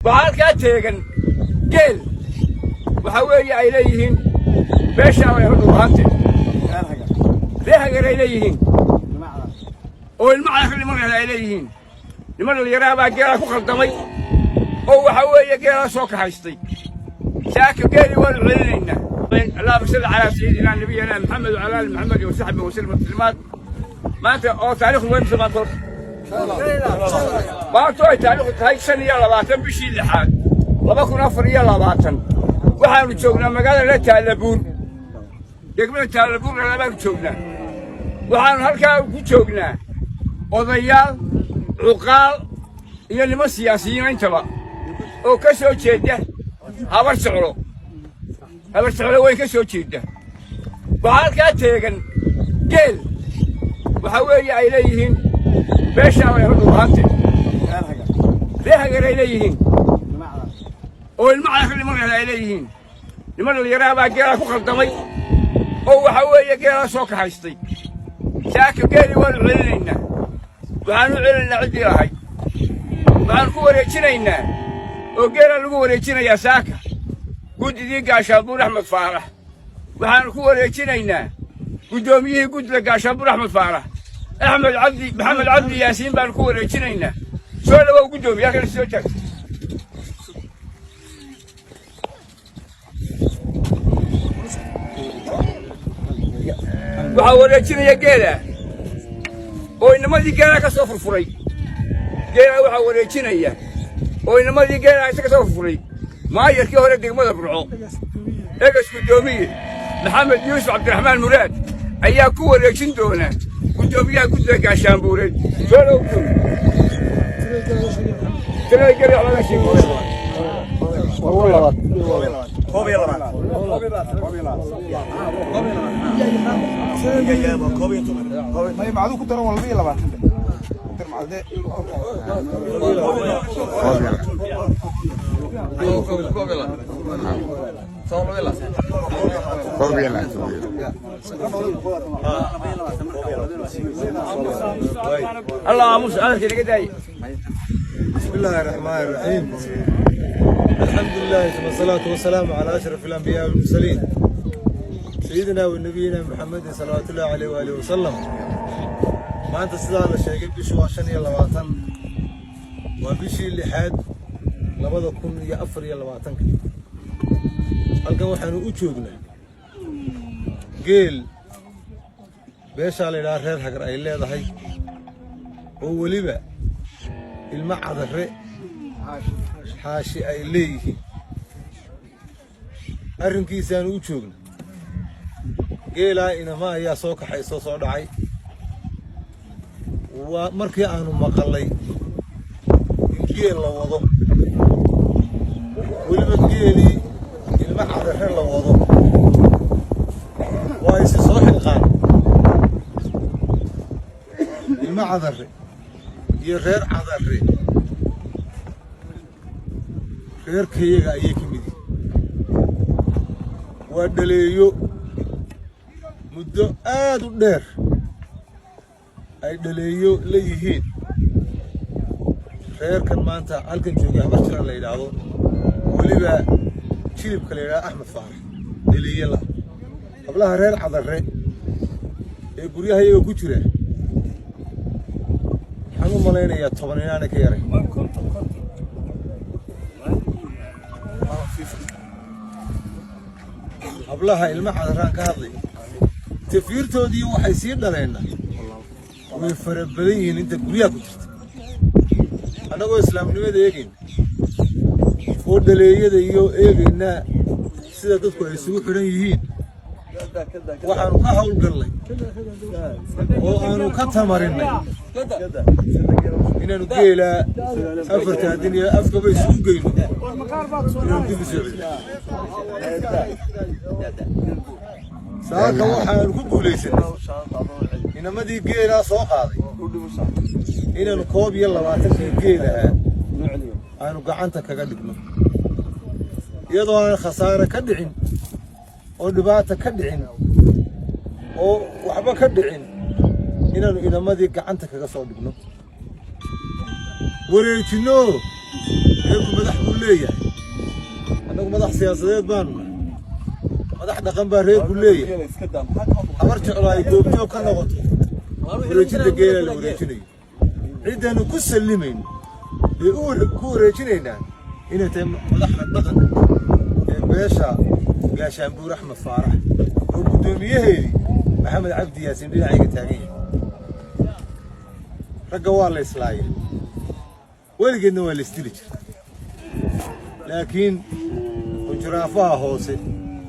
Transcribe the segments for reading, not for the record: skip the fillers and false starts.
Waxaa halkaa teegan geel waxaa weeye ay leeyihiin beeshaa way dhulahante reer Hagar ay leeyihiin oo ilmo cadar niman ay leeyihiin. Niman dhallinyaraha baa geelaa ku khaldamay oo waxaa weeye geelaa soo kaxaystay. Saaka geeli waanu celinaynaa. اللهم صل على سيدنا نبينا محمد وعلى ال محمد وصحبه وسلم تسليمات. Maanta oo taariikhdu waa imisa maanta? Maanta ay taariikhdu tahay 25 bishii lixaad 2024, waxaanu joognaa magaalada la Taalabuur, degmada Taalabuur baanu joognaa. Waxaanu halkaa ku joognaa odayaal, cuqaal iyo niman siyaasiyiin intaba oo ka soo jeeda Habar Jeclo, Habar Jeclo weyn ka soo jeeda. Waxaa halkaa teegan geel waxaa weeye ay leeyihiin beeshaa way dhulahante reer Hagar ay leeyihiin oo ilmo cadar niman ay leeyihiin. Niman dhallinyaraha baa geelaa ku khaldamay oo waxaa weeye geelaa soo kaxaystay. Saaka geeli waanu celinaynaa. Waxaanu celinaynaa ciddii lahayd. Waxaanu ku wareejinaynaa oo geelaa lagu wareejinayaa saaka guddidii Gaashaanbuur Axmed Faarax. Waxaanu ku wareejinaynaa guddoomiyihii guddida Gaashaanbuur Axmed Faarax, Axmed Cabdi Maxamed Cabdi Yaasiin baanu ku wareejinaynaa. Soo dhawow, guddoomiye, halkan soo taagta. Waxaa wareejinaya geela oo inamadii geelaa ka soo furfuray. Geelaa waxaa wareejinaya oo inamadii geelaa isa ka soo furfuray maayarkii hore degmada Burco, egas guddoomiye Maxamed Yuusuf Cabdiraxmaan Muraad ayaa ku wareejin doona guddoomiyaha guddida Gaashaanbuureed. Soo dhow, guddoomiye. Tirada geli wax laga sheego. 21. Macduu ku daran waa 22. Dir macdee. Allah aamus, hadalka inaga daaya. بسم الله الرحمن الرحيم، الحمد لله ثم الصلاة والسلام على أشرف الأنبياء والمرسلين، سيدنا ونبينا محمد صلوات الله عليه وآله وسلم. Maanta sidaa la sheegay bishu waa 25, waa bishii lixaad 2024-ka. Halkan waxaanu u joognaa geel beeshaa la yidhaha reer Hagar ay leedahay oo weliba ilmo Cadare Xaashi ay leeyihiin. Arrinkiisaanu u joogna. Geelaa inama ayaa soo kaxay, soo dhacay. Waa markii aanu maqallay in geel la wado, weliba geelii ilmo Cadare la wado, waa isi soo xilqaan ilmo Cadare iyo reer Cadare. Reerkayaga ayay ka mid yihiin. Waa dhaleeyo muddo aad u dheer ay dhaleeyo la yihiin reerkan maanta halkan joogay, Habar Jiran la yidhaahdo, weliba jilibka la yidhahdo Axmed Faarax dhaleeye la. Hablaha reer Cadare ee guryaha iyaga ku jira waxaan u malaynayaa 10 inaanay ka yaray. Hablaha ilmo Cadaraan ka hadlay, tafiirtoodii waxay sii dhaleenna way fara badan yihiin inta guryaha ku jirta. Annagoo islaamnimada eegayna oo dhaleeyada iyo eegaynaa sida dadku ay isugu xidhan yihiin, waxaanu ka hawlgallay oo aanu ka tamarinnay inaanu geelaa afarta haddin iyo afkaba isugu geyno, inaanu dib u soo celino. Saaka waxaanu ku guulaysanay inamadii geelaa soo qaaday inaanu 21-kii geelahaa aanu gacanta kaga dhigno, iyadoo aan khasaare ka dhicin oo dhibaata ka dhicin oo waxba ka dhicin, inaanu inamadii gacanta kaga soo dhigno, wareejinno. Reerku madax buu Leeyahay annagu madax siyaasadeed baanu nahay, madax dhaqan baa reerku leeyahay. Habar Jeclo ay goobjoog ka noqoto wareejinta geela la wareejinayo, ciddaanu ku sallimayno ee ku wareejinaynaa inay tahay madaxda dhaqanka ee beesha Gaashaanbuur Axmed Faarax, oo guddoomiyaheedii Maxamed Cabdi Yaasiin dhinacayga taagan yahay. Ragga waa la islaaya, weligeedna waa la isdili jira, laakiin hujraafaha hoose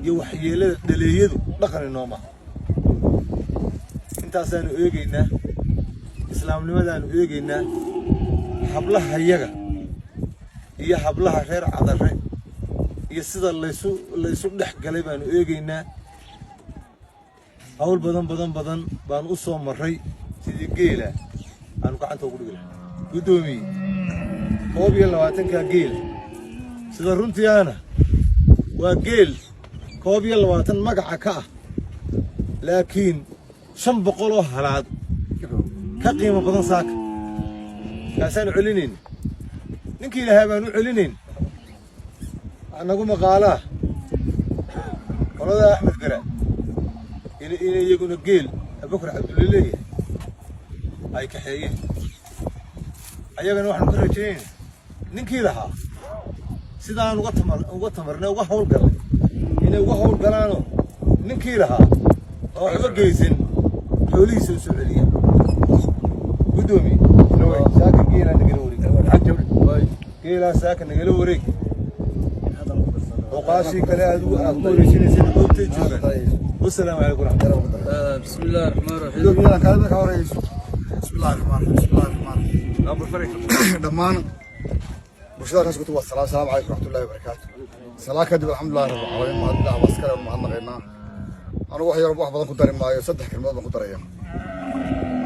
iyo waxyeelada dhaleeyadu dhaqan inoo maha. Intaasaanu eegaynaa, islaamnimadaanu eegaynaa, hablahayaga iyo hablaha reer Cadarre iyo sida laysu dhex galay baanu eegaynaa. Hawl badan badan badan baanu u soo marray sidii geela aanu gacanta ugu dhigi lahay. Guddoomiye, 21-kaa geela sida runtii ahna waa geel 21 magaca ka ah, laakiin 500 oo halaad ka qiimo badan. Saaka kaasaanu celinayna, ninkii ilahaa baanu u celinayn. Waxaa nagu maqaalaa qolada Axmed Gara in iyaguna geel Abubakar Cabdulle leeyahay ay kaxeeyeen. Ayagana waxaanu ka rajaynayna ninkii lahaa sidaan uga tamarnay, uga hawlgallay, inay uga hawlgalaanoo ninkii lahaa oo waxba geysan xoolihiisa u soo celiya. Guddoomiye, saaka geelaa nagala wareeg, geelaa saaka nagala wareeg. Oqaashii kale aad ku wareejinaysa goobtay joogaan. Wasalaamu calaykum waraxmatullahi. بسم الله الرحمن الرحيم. بسم الله الرحمن الرحيم، بسم الله الرحمن الرحيم. Dhammaan bulshada kaas kutu waa salaam. Salaamu calaykum waraxmatullahi wabarakaatu. Salaa kadib, alxamdulillahi rabbil caalamiin, mahadnaq askare mahadnaqaynaa. Anigu wax yar, wax badan ku dari maayo, saddex kelmadood baan ku daraya.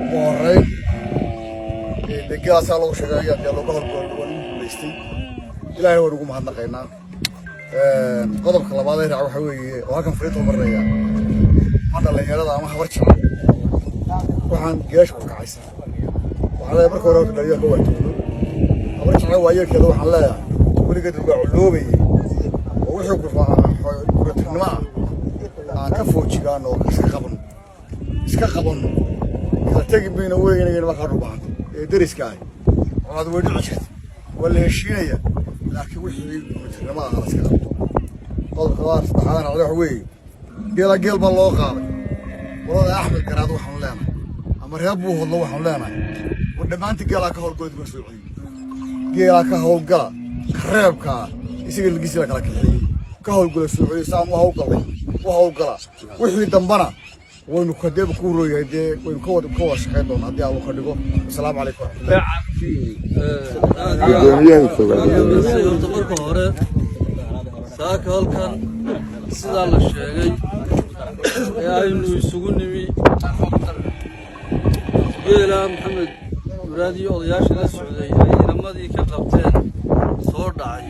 Ugu horreyn, degaasaa lagu sheegay ayaa looga horgool, waa lagu guulaystay, Ilaahay waan ugu mahadnaqaynaa. Qodobka labaad ee raac waxa weeye oo halkan fariinta u marnaya ma dhalinyarada ama Habar Jecel waxaan geesha ku kacaysa, waxaan leeyahay marka hore horta dhalinyaro ka waajoodo. Habar Jecel waayeelkeeda waxaan leeyahay weligeed waa culoobayay oo wixii guratirnimo ah aan ka foojigaano oo iska qabanno, kala tegi mayno weynayna. Markaa dhubahanta ee deriska ahi colaad way dhici jirta, waa la heshiinaya, laakiin wixii guratirnimo ah la iska qabto. Qodobka labaad saddexaadana waxa weeye geela geel baa loo qaaday. Qolada Axmed Garaad waxaanu leenahay ama reer Buuhodlo waxaanu leenahay, war dhammaantii geelaa ka howlgala, dib soo celiyo geelaa ka howlgala, kareebkaa isaga lagiisi la kala kaxeeyey ka howlgala, soo celiyo saan u howlgalay u howlgala. Wixii dambana waynu kadeeba ku rooyahay, dee waynu ka wada shaqayn doonaa haddii Allu ka dhigo. Asalaamu calaykum waraxmatullahi. Horta marka hore, saaka halkan sidaa la sheegay ee aynu isugu nimi geela Maxamed Muraad iyo odayaasha la socday ay inamadii ka qabteen soo dhacay,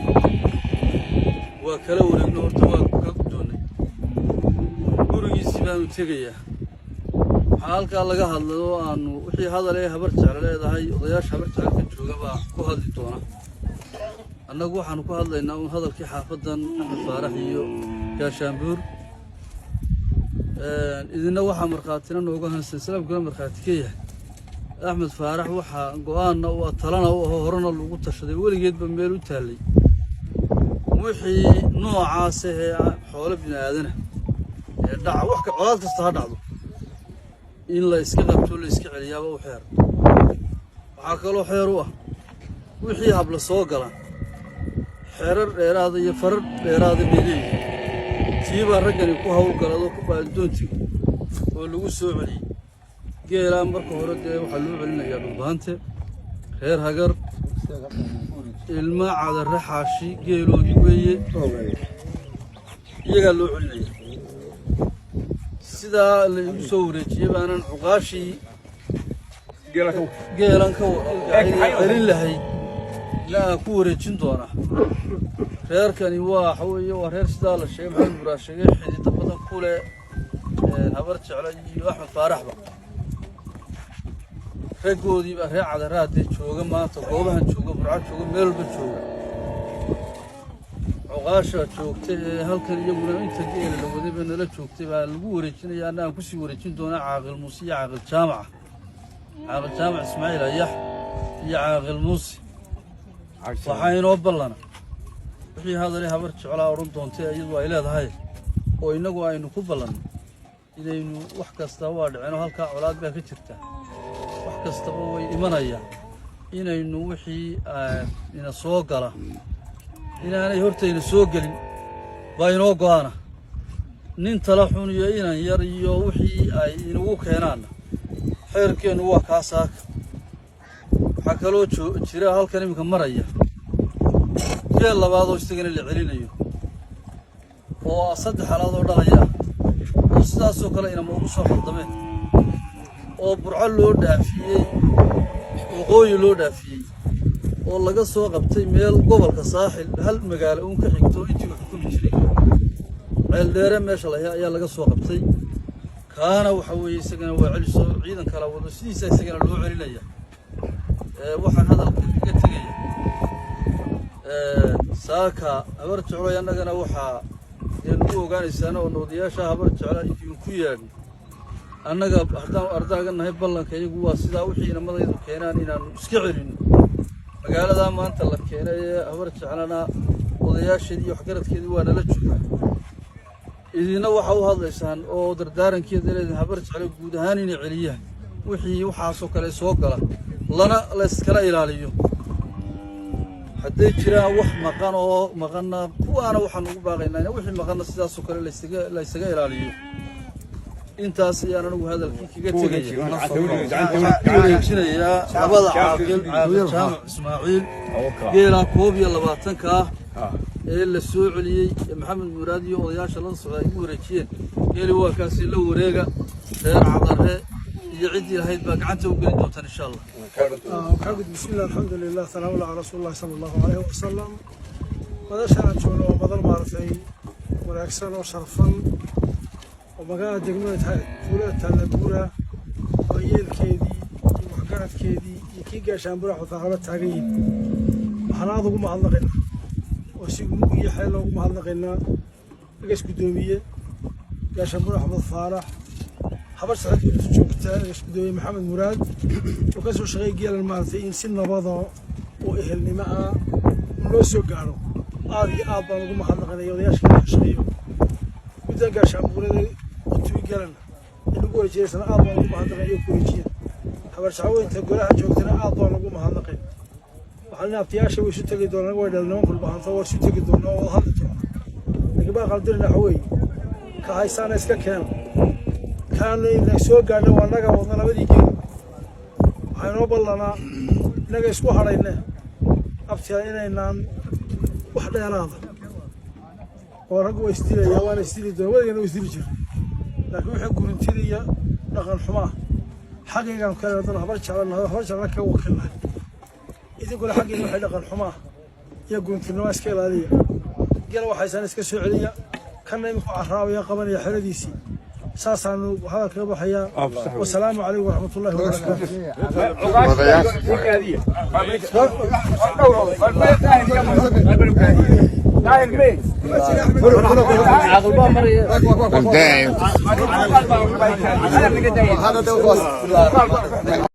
waa kala wareegno. Horta waa ka guddoonnay, gurigiisii baanu tegayaa. Waxaa halkaa laga hadlay oo aanu wixii hadal ee Habar Jecel leedahay, odayaasha Habar Jecelka jooga baa ku hadli doona. Annagu waxaanu ku hadlaynaa uun hadalkii xaafaddan Axmed Faarax iyo Gaashaanbuur. Idina waxaa markhaatina nooga hansan, islaamkuna markhaati ka yahay, Axmed Faarax waxaa go-aanna u talana u aho, horena lagu tashaday, weligeedba meel u taallay, wixii noocaas ahee xoolo bini aadana ee dhaca, wax colaad kasta ha dhacdo, in la iska qabto, la iska celiyaaba u xeer. Waxaa kaloo xeer u ah wixii habla soo gala, xeerar dheeraada iyo farar dheeraada bay leeyihiin. Tiibaa raggani ku hawlgalado ku baadidoontiga oo lagu soo celiyey geelaa. Marka hore dee waxaa loo celinayaa Dhulbaante reer Hagar, ilma Cadarre Xaashi geeloodii weeye, iyagaa loo celinaya. Sidaa la igu soo wareejiyey baanan cuqaashii geelan ka celin lahayd la aan ku wareejin doonaa. Reerkani waa waxa weeye waa reer sidaa la sheegay, Maxamed Muraad sheegay, xidido badan ku leh Habar Jeclo iyo Axmed Faaraxba. Raggoodii baa reer Cadaraadee jooga maanta, goobahan jooga, Burco jooga, meel walba jooga. Cuqaasha joogta ee halkan iyaguna inta geela la waday ba nala joogtay baa lagu wareejinaya. Anna aan kusii wareejin doonaa Caaqil Muuse iyo Caaqil Jaamaca, Caaqil Jaamac Ismaaciil Ayax iyo Caaqil Muuse. Waxaa inoo ballana wixii hadalay Habar Jeclaa odhan doontay iyadu ay leedahay, oo innagu aynu ku ballanno inaynu wax kasta waa dhicino. Halkaa colaad baa ka jirta, wax kastaba way imanayaan. Inaynu wixii ina soo gala inaanay hortayna soo gelin baa inoo go'aana. Nin tala xun iyo inan yar iyo wixii ay inagu keenaanna, xeerkeennu waa kaa saaka. Waxaa kaloo jira halkan iminka maraya geel labaad oo isagana la celinayo, oo 3 halaad oo dhalaya ah, oo sidaasoo kale inama ugu soo khaldameen, oo Burco loo dhaafiyey, waqooyi loo dhaafiyey, oo laga soo qabtay meel gobolka Saaxil hal magaalo uun ka xigto intii uu xukumi jiray, Ceeldheere meesha lahay ayaa laga soo qabtay. Kaana waxa weeye isagana waa celiso, ciidan kala wado, sidiisa isagana loo celinaya. Waxaan hadalka kaga tegaya, saaka Habar Jecloy annagana waxaa dee nagu ogaanaysaan oo odayaasha Habar Jecla idinku yeedhin. Annaga haddaan ardaaga nahay, ballanka iyagu waa sidaa: wixii inamadaydu keenaan inaanu iska celinno. Magaaladaa maanta la keenay ee Habar Jeclana odayaasheedii iyo waxgaradkeedii waa nala joogaa. Idinna waxa u hadlaysaan oo dardaarankeeda leediin Habar Jecla guud ahaan inay celiyaan wixii waxaasoo kale soo gala, lana layskala ilaaliyo. Hadday jiraan wax maqan oo maqanna, kuwaana waxaan ugu baaqaynaa in wixii maqanna sidaasoo kale laysaga ilaaliyo. Intaas ayaan anigu hadalkii kaga tegaya, ku wareejinayaa labada caaqil, Caaqil Jaamac Ismaaciil. Geelaa 21-ka ah ee la soo celiyey ee Maxamed Muraad iyo odayaasha la socda ay ugu wareejiyeen, geeli waa kaasi, la wareega. Reer Cadare iyo ciddii lahayd baa gacanta u gelin doontaan, insha Allah. Waxaa بسم الله، الحمد لله، ثناء الله على رسول الله صلى الله عليه وسلم. Madashaan aan joogno waa madal maaragtay wanaagsan oo sharfan, oo magaalada degmada tuulada Taalabuura oo yeelkeedii iyo waxgaradkeedii iyo kii gaashaanbura xutaaraba taagan yihin. Waxaan aada ugu mahadnaqaynaa oo si mug iyo xeel loogu mahadnaqaynaa egas guddoomiye gaashaanbura Axmed Faarax, Habar Sacad joogta, egas guddoomiye Maxamed Muraad oo ka soo shaqeey geelan maaragtay in si nabada oo ehelnimo ah loo soo gaaro. Aad iyo aad baan ugu mahadnaqanaya odayaasha ka shaqeeyo guddan gaashaanbuurada u timi geelana in lagu wareejiyaysana. Aad baan ugu mahadnaqay iyo ku wareejiya. Habar Jeclaweynta golaha joogtana aad baan ugu mahadnaqay. Waxaan abtiyaasha way isu tegi doonaan, way dhal nimanku bahanto, waa isu tegi doonaa oo wada hadli doonaa. Laakiin baa qaldirina waxa weeye ka haysaana iska keena, kaana ina soo gaadha waa naga wadna labadii geel. Waxaa inoo ballanaa innaga isku hadhayne, abtiyaa, inaynaan wax dheeraada oo raggu waa isdilaya, waana isdili doona, weligana waa isdili jira. Laakiin wixii gurintida iyo dhaqan xumaa xaggaygaan kale haddana Habar Jeclanahay, Habar Jeclana kaga wakiilnahay. Idinkuna xaggiina waxay dhaqan xumaa iyo guruntinimo iska ilaaliya. Gela waxaysaan iska soo celiya, kanna iminku carraabaya qabanaya xeradiisii. Saasaanu hadal kaga baxayaa. Wasalaamu calaykum waraxmatullahi wabarakaatu. Caaqil baa maraya. هذا.